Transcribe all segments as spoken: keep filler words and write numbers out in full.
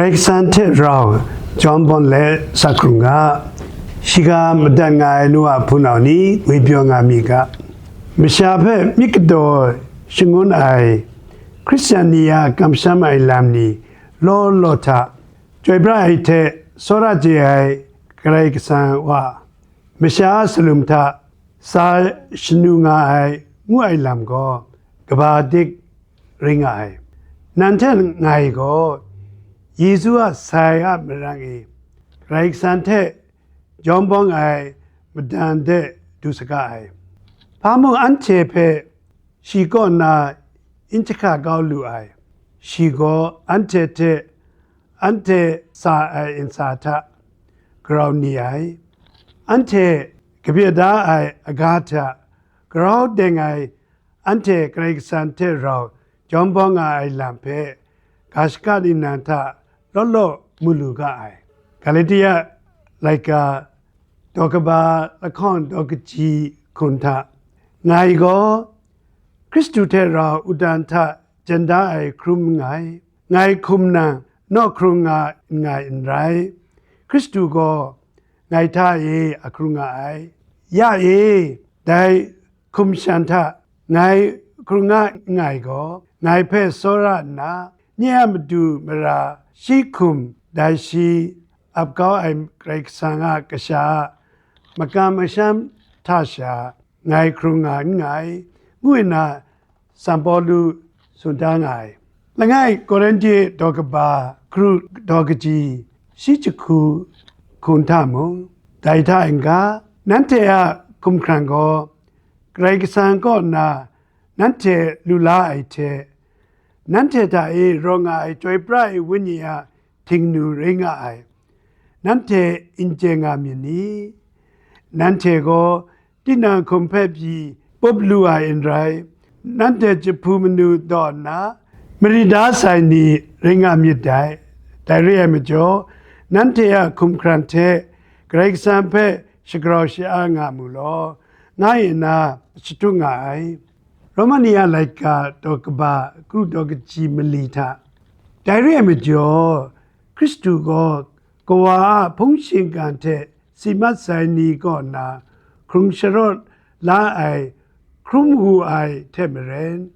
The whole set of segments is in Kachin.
Karai Kasang hte rau jawm bawng let sa hkrung ga, shiga madat nga ai nu a hpunau ni ngwipyaw nga mi ga, masha hpe myit kadaw shangun ai Hkristian ni a kamsham ai lam ni law law hta, chyoi pra ai hte tsawra chye ai Karai Kasang wa, masha a salum hta sa shanu nga ai ngu ai lam gaw kaba dik ring nga ai. Nang hte ngai gaw Yesu a sai a marang e Karai Kasang hte jawm bawng ai madan de du saga ai. Hpa mung anhte hpe shi kaw na n jahka kau lu ai, shi gaw anhte hte anhte sa ai ntsa hta grau ni ai, anhte kabye da ai aga hta grau deng ai, anhte Karai Kasang hte rau jawm bawng nga ai lam hpe ga shaka ningnan hta law law mu lu ga ai. Galatia laika daw kaba lahkawng daw kaji hkun hta, ngai gaw Hkristu hte rau wudang hta jan da ai hkrum nngai. Ngai hkum nang naw hkrung nga nngai n rai, Hkristu gaw ngai hta e a hkrung nga ai. Ya e, dai hkum shan hta ngai hkrung nga nngai gaw, ngai hpe tsawra nna, nye a matu mara shi hkum dai shi ap kau ai Karai Kasang a kasha a makam masham hta sha ngai hkrung nga nngai, ngu nna San Pawlu tsun da nga ai. Langai Korinhti daw kaba kru daw kaji shi jahku hkun hta mung, dai hta n-ga, nanhte a hkumhkrang gaw Karai Kasang kaw na nanhte lu la ai hte, nanhte hta e rawng nga ai Chyoi Pra ai Wenyi a htingnu rai nga ai, nanhte n chye nga myit ni? Nanhte gaw tinang hkum hpe pyi pup lu ai n rai, nanhte jahpu manu daw nna mari da sai ni rai nga myit dai. Dai re ai majaw, nanhte a hkumhkrang hte Karai Kasang hpe shagrau sha-a nga mu law, nga nna shatup nga ai. Romani a laika daw kaba kru daw kaji mali hta, dai re ai majaw, Hkristu gaw Kawa a hpung shingkang hte si mat sai ni kaw na hkrung sharawt la ai hkrum wu ai hte maren,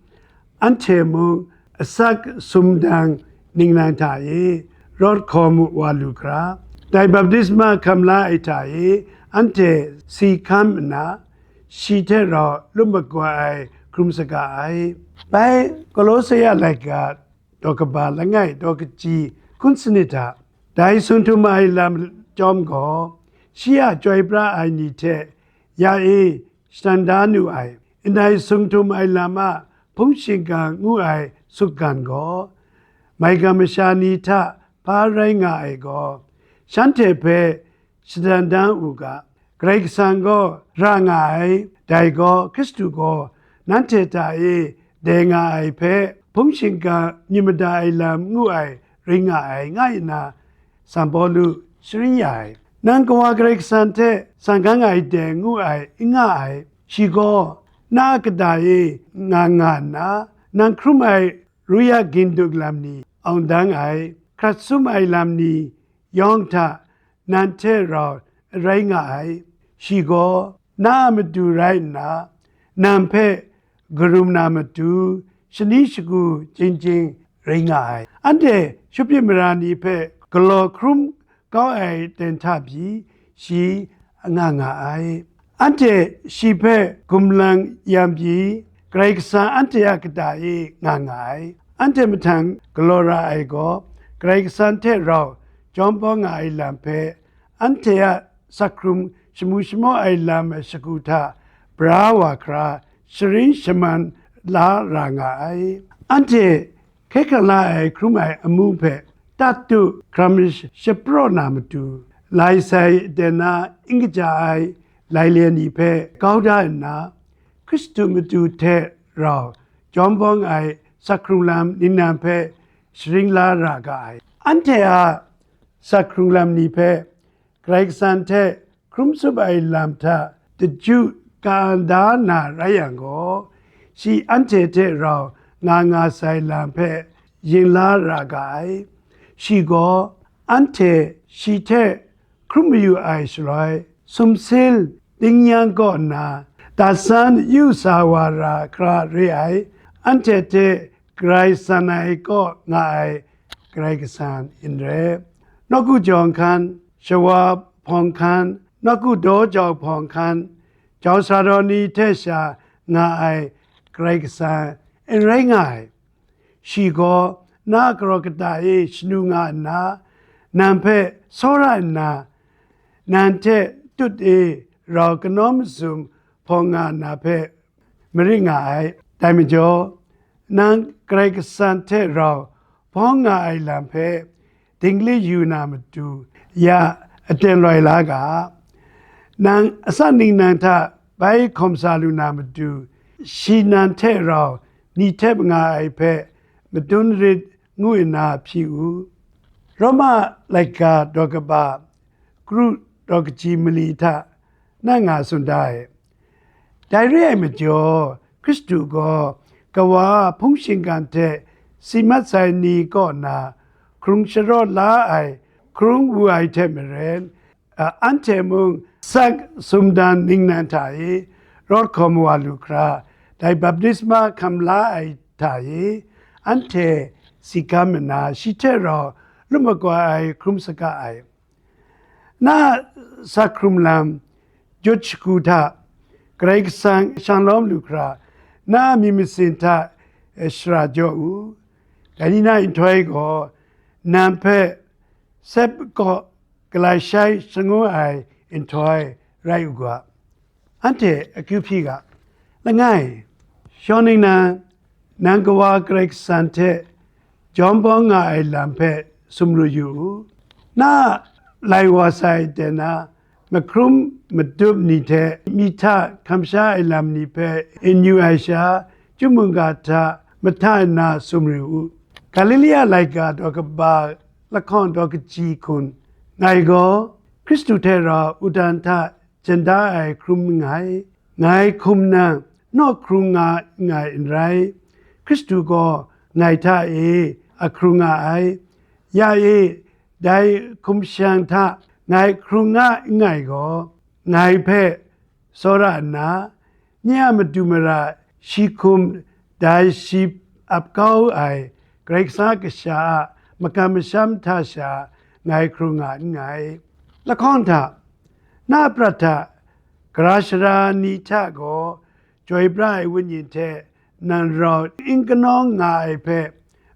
anhte mung asak sumdang ningnan hta e rawt hkawm wa lu hkra, dai baptisma hkam la ai hta e anhte si hkam nna, shi hte rau lum makwa ai hkrum saga ai. Bai Kolose a laika daw kaba langai daw kaji hkun sanit hta, dai sung htum ai lam chyawm gaw, shi a chyoi pra ai ni hte ya e shatan da nu ai, ndai sung htum ai lam a hpung shingkang ngu ai sukgan gaw, maigan masha ni hta hpa rai nga ai gaw, shanhte hpe shatan dan u ga, Karai Kasang gaw ra nga ai, dai gaw Hkristu gaw nanhte hta e dai nga ai hpe, hpung shingkang myit mada ai lam ngu ai rai nga ai, nga nna San Pawlu sharin ya ai. Nang Kawa Karai Kasang hte sang gang ai dai ngu ai n nga ai, shi gaw na a kata e nga nga nna, nang hkrum ai ru ya gindup lam ni awng dang ai, hkrat sum ai lam ni yawng hta nan hte rau rai nga ai. Shi gaw na a matu rai nna, nang hpe karum na matu, shani shagu chying chying rai nga ai. Anhte shupyit mara ni hpe galaw hkrum kau ai ten hta pyi, shi nga nga ai. Anhte shi hpe gumlang yam pyi, Karai Kasang anhte a kata e nga nga ai. Anhte mahtang galaw ra ai gaw, Karai Kasang hte rau jawm bawng nga ai lam hpe, anhte a sak hkrum shamu shamaw ai lam ai shagu hta bra wa hkra, sharin shaman la ra nga ai. Anhte hkye hkrang la ai hkrum ai amu hpe tattu hkram shapraw na matu, lai sai aten na n kaja ai laile ni hpe kau da nna, Hkristu matu hte rau jawm bawng ai sak hkrung lam ningnan hpe sharin la ra ga ai. Anhte a sak hkrung lam ni hpe Karai Kasang hte hkrum tsup ai lam hta daju ka-an da na rai yang gaw, shi anhte hte rau nga nga sai lam hpe yin la ra ga ai. Shi gaw anhte shi hte hkrum mayu ai shaloi, sumsing dingnyang kaw nna, datsan yu sa wa ra hkra re ai, anhte hte grai san ai kaw nga ai Karai Kasang n rai. Nawku jawng hkan, shawa hpawng hkan, nawku daw jau hpawng hkan, jau sa daw ni hte sha nga ai Karai Kasang n rai nga ai. Shi gaw na karaw kata e shanu nga nna, nang hpe tsawra nna, nang hte tut e rau kanawn mazum hpawng nga na hpe marit nga ai. Dai majaw, nang Karai Kasang hte rau hpawng nga ai lam hpe dingli yu na matu ya aten loi la ga. Nang asak ningnan hta bai hkawm sa lu na matu, shi nang hte rau ni hte manga ai hpe madun rit ngu nna hpyi u. Roma laika daw kaba kru daw kaji mali hta nang nga tsun da ai. Dai re ai majaw, Hkristu gaw kawa hpung shingkang hte si mat sai ni kaw na hkrung sharawt la ai hkrung wu ai hte maren, a, anhte mung sak sumdan ningnan hta e rawt hkawm wa lu hkra, dai baptisma hkam la ai hta e anhte si hkam nna, shi hte rau lum makoi ai hkrum saga ai. Na sak hkrum lam jut shagu hta Karai Kasang shang lawm lu hkra, na myit masin hta, eh, shara jaw u. Dai ni na nhtoi gaw, nang hpe sep kaw galai shai shangun ai nhtoi rai u ga. Anhte akyu hpyi ga. Langai, shawng ningnan, nang Kawa Karai Kasang hte jawm bawng nga ai lam hpe sumru yu u. Na lai wa sai de na, mahkrum madup ni hte myi hta hkam sha ai lam ni hpe n yu ai sha, chyum mungga hta mahta nna sumru u. Galilia laika daw kaba lahkawng daw kaji hkun, ngai gaw Hkristu hte rau wudang hta jan da ai hkrum nngai. Ngai hkum nang naw hkrung nga nngai n rai, Hkristu gaw ngai hta e a hkrung nga ai. Ya e, dai hkum shang hta ngai hkrung nga nngai gaw, ngai hpe tsawra nna, nye a matu mara shi hkum dai shi ap kau ai Karai Kasang kasha a makam masham hta sha ngai hkrung nga nngai. Lahkawng hta, na prat hta, gara shara ni hta gaw Chyoi pra ai Wenyi hte nang rau n kanawng nga ai hpe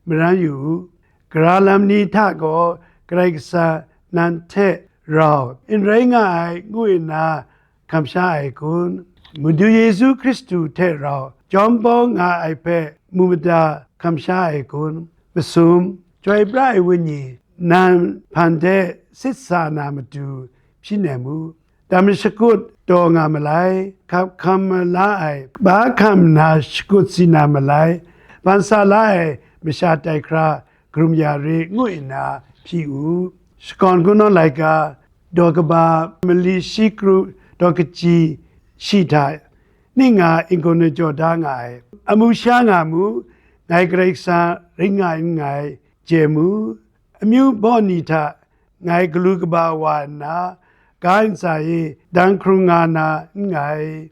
maran yu u. Gara lam ni hta gaw Karai Kasang nang hte rau n rai nga ai ngu nna hkam sha ai kun? Madu Yesu Hkristu hte rau jawm bawng nga ai hpe mu mada hkam sha ai kun? Masum, Chyoi pra ai Wenyi nang hpan de sit sa na matu hpyi nem u. Dam shakut taw nga malai, hkap hkam la ai, ba hkam nna shakut si na malai, ban sa la ai masha tai hkra karum ya re, ngu nna hpyi u. Shakawn Kungdawn laika, daw kaba mali shi kru daw kaji shi hta ning nga n-gun jaw da nga ai. Amu sha nga mu, ngai Karai Kasang ring nga n nngai, chye mu. Amyu baw ni hta ngai galu kaba wa nna, ga ntsa e dang hkrung nga na nngai.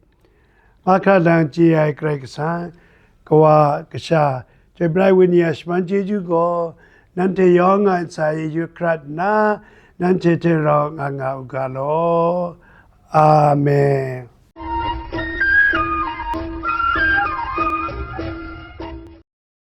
Mahkra lang chye ai Karai Kasang, Kawa, Kasha, Chyoi pra ai Wenyi a shaman chyeju gaw, nanhte yawng a ntsa e yu hkrat nna, nanhte hte rau nga nga u ga law. Amen.